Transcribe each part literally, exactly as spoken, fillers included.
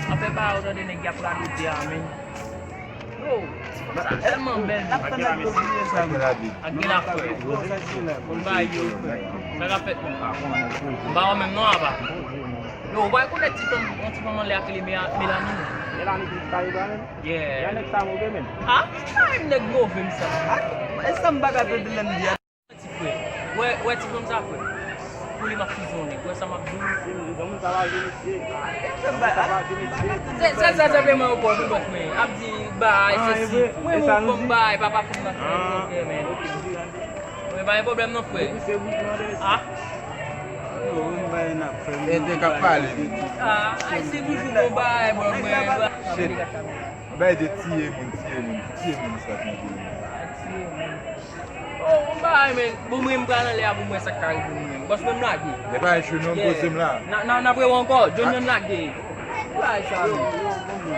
Afè pa yo tande nèg y ap radote a, men. Yo, ti fanm sa tèlman bèl. Ak gen lafrè. Konn bagay yo. Sa k ap fèt menm? M pa wè menm non apa. Yo, ou pa rekonèt ti fanm, yon ti fanm anlè a ki rele Mea-, Melanie? Melanie ki kay ba menm? Yeah. Nèg sa move menm. Ah, pa menm nèg move m sa. Ah, e sa m pa ka tande lè m di a. Ti frè. Wè, wè ti fanm sa frè. Pou li m ap fizonnen. Wè sa m ap di w. Granmoun sa pa vini isit. Sa pa vini isit. Se, se, se, se, se, mwen, mwen, mwen, mwen ap di bay, se si. Mwen, mwen, mwen, bay, papa, fanm nan, frè, men. Mwen, pa gen pwoblèm non, frè. Ah. E te k ap pale. Ah, ay, se toujou bon bay, bro, mwen. Shit. Bay de tiye moun, tiye moun, tiye moun sa nan vil. Oh, m pa renmen. Bon, mwen, m pral anlè a pou m wè sa k ka rive mwen menm. Bòs mwen, m lage. E pa echwe non, poze m la. N a, n a, n ap rewè ankò. John John lage. Bagay sa, men.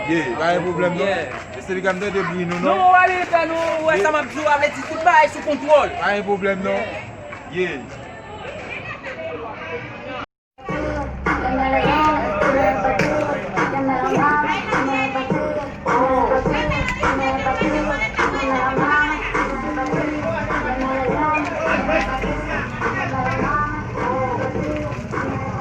Ye, pa gen pwoblèm non. Yeah. E se li k ap tande bri nou non. Non, w ale fè nou, ou wè sa m ap di w, a vle di tout bagay sou kontwòl. Pa gen pwoblèm non. Yeah. Ye.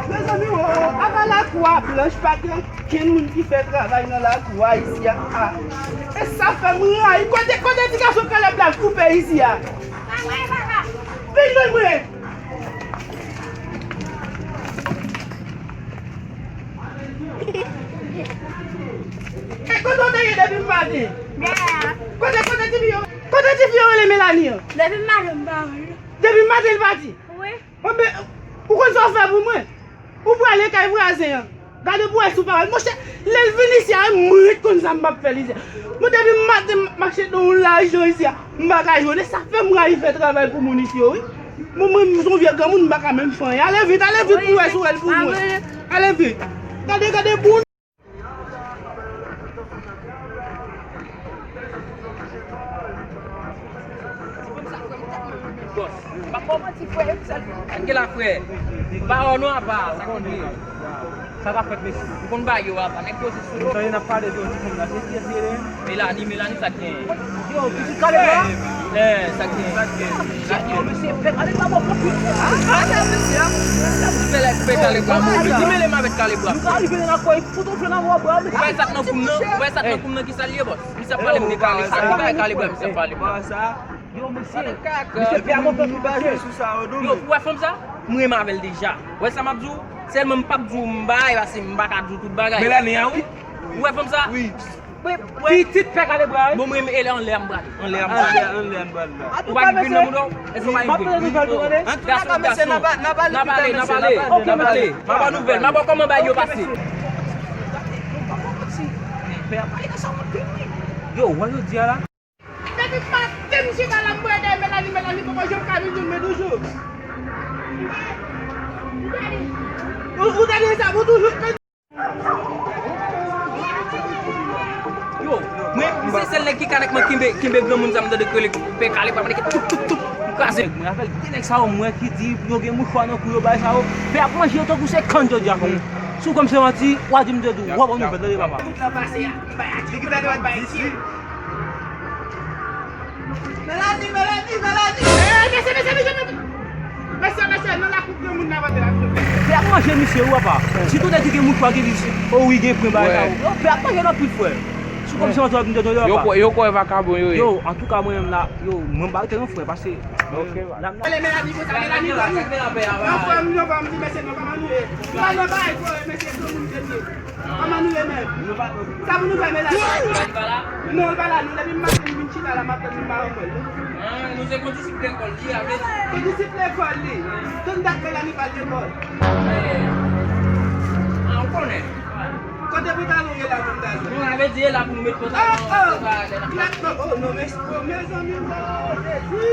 Mezanmi, o, apa lakou a blanch, pa gen okenn moun ki fè travay nan lakou a isi a. Ah. E sa fè m rayi. Kote, kote ti gason Kalèb la koupe isi a? Vin jwenn mwen. E kote w te ye depi maten? Kote, kote tifi yo? Kote tifi yo rele Melanie an? Depi maten m pa wè l. Depi maten l pati? Wi. Bon, men, ou konn sa w fè pou mwen? Ou prale kay vwazen an. Gade pou wè si w pa wè l. Monchè, lè l vin isi a, mwen ret konn sa m p ap fè l isi a. Mwen depi maten m ap mache nan yon lajan isi a, m pa ka jwenn. E sa fè m rayi fè travay pou moun isi yo, wi. Mwen, mwen, m se yon vye granmoun, m pa ka menm fè anyen. Ale vit, ale vit pou wè si w wè l pou mwen. Ale vit. Gade, gade pou Bòs, m ap ba w manti, frè, m sèl. Ann gen la, frè. M pa wè w non apa, sa konn ye. Sa k ap fèt, mesye? M konn bagay yo apa, nèg poze sou yo. Sa ye n ap pale de yon ti fanm la, se kiyès li ye? Melanie, Melanie, sa k gen? Yo, pitit Kaleb la? Eh, sa k gen? Sa k gen? Yo, mesye, pè Kaleb la bon konpil. Ah, sa, mesye, ah. Sa pou fè lè pè Kaleb la. Bon, ki mele m avèk Kaleb la? Nou ka rive nan kò, fout yon fè nan wòb la, mesye. Ou wè sa k nan kou m nan? Ou wè sa k nan kou m nan, ki sa l ye, bòs? Misye ap pale m de Kaleb. Sa ki bagay Kaleb la, misye ap pale m nan? Yo, mesye. Misye pè a gon pè ki pa jwe sou sa yo, non. Yo, ou wè fanm sa? M renmen avè l deja. Ou wè sa m ap di w? Sèlman m p ap di w m bay, paske m pa ka di w tout bagay. Melanie a, wi. Ou wè fanm sa? Wi. Pitit pè Kaleb la, wi. Bon, mwen, e anlè a m prale. Anlè a m prale. Anlè a m prale la. Ou pa gen grenn nan bouda w? Èske w pa gen grenn? M ap tande nouvèl tou, tande. Antouka, mesye, n a pa, n a pale, n a pale, n a pale. Ok, mesye. M a ba w nouvèl, m a ba w kòman bagay yo pase. Pè a pale nan sa w ap di, wi. Yo, wè yo di a la. Depi maten m chita la, m bwè dèyè Melanie, Melanie poko janm ka vin jwenn mwen toujou. Ou, ou tande sa, ou toujou. Yo, mwen, m se sèl nèg ki ka nèkman kenbe, kenbe granmoun sa m tande k rele pè Kaleb, pa mande ki toup, toup, toup, m kraze. Mwen avèk de nèg sa yo, m wè ki di yo gen mouchwa nan kou yo, bagay sa yo. Pè ap manje yo tankou se kann jodi a, frè. Si w kwè m se manti, w a di m jodi, w a ba w nouvèl, tande papa. Tout tan pase a, m bay ati, m bay ati. Melanie, Melanie, Melanie! Eh, mesye, mesye, mesye, mesye! Mesye, mesye, nan lakou granmoun nan vante la. Fè ap manje misye, wi, papa. Sitou nèg ki gen mouchwa ki di, o wi, gen pwen bagay la. Yo, fè ap manje nan pil, frè. Si w kwè m se manti, w a di m jodi, papa. Yo kwè, yo kwè vakabon yo ye. Yo, antouka, mwen menm la, yo, mwen ba rete non, frè, paske. Ok, bye. Ale, Melanie, konsa, Melanie, Melanie. Nan fòm, nan fòm, di mesye, nan kòman nou ye? Nan, nan, bagay, mesye, granmoun, mesye. Kòman nou ye menm? Sa pou nou fè, Melanie? Non, li pa la non. Depi maten m vin chita la, m ap tann li, m pa wè l non. Ah, nou se kondisip lekòl li, a vle di. Kondisip lekòl li. Konn dat Melanie pa al lekòl. Ah, ou konnen. Kote pantalon ye la, pantalon? Non, a vle di, e la pou nou met pantalon. Ah, oh. Oh, non, men, oh, mezanmi, oh, Jezi.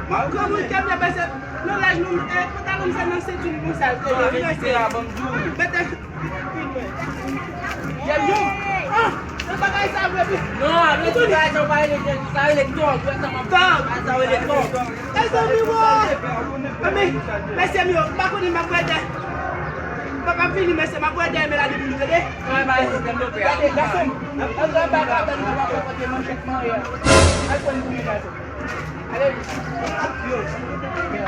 Mwen granmoun kè m nan pèse nan laj nou, e pantalon m se nan senti m konsa l te ye. Mete, mete. Jèn jòm. Ah, se bagay sa vre wi. Non, a vle di bagay sa w pa rele jèn, sa rele tòg, wè sa m ap di. Tòg. Bagay sa rele tòg. Mezanmi, wo. Mezanmi, mesye m yo, m pa konnen m ap wè dè. Papa m vini, mesye, m ap wè dè Melanie pou nou, tande? Bye bye. Gade, gason, antre anba kabann nan, w ap rakonte manchèt marye a. Al pran pou mwen, gason. Ale vit.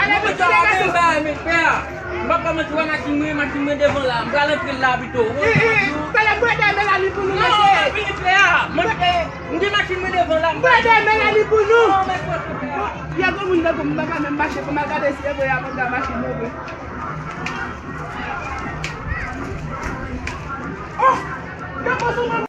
Ale vit, gason. Pè a, m p ap ba manti, wè machin mwen, machin mwen devan la. M pral antre l la pito. Talè, m pral dèyè Melanie pou nou, mesye. Non, m ap vini, pè a. M gen machin mwen devan la. M pral dèyè Melanie pou nou. Non, men pè a. Bon, y a granmoun tankou m, m pa ka menm mache, fò m al gade si e vre y ap antre machin mwen vre. Oh! Gade sou mwen.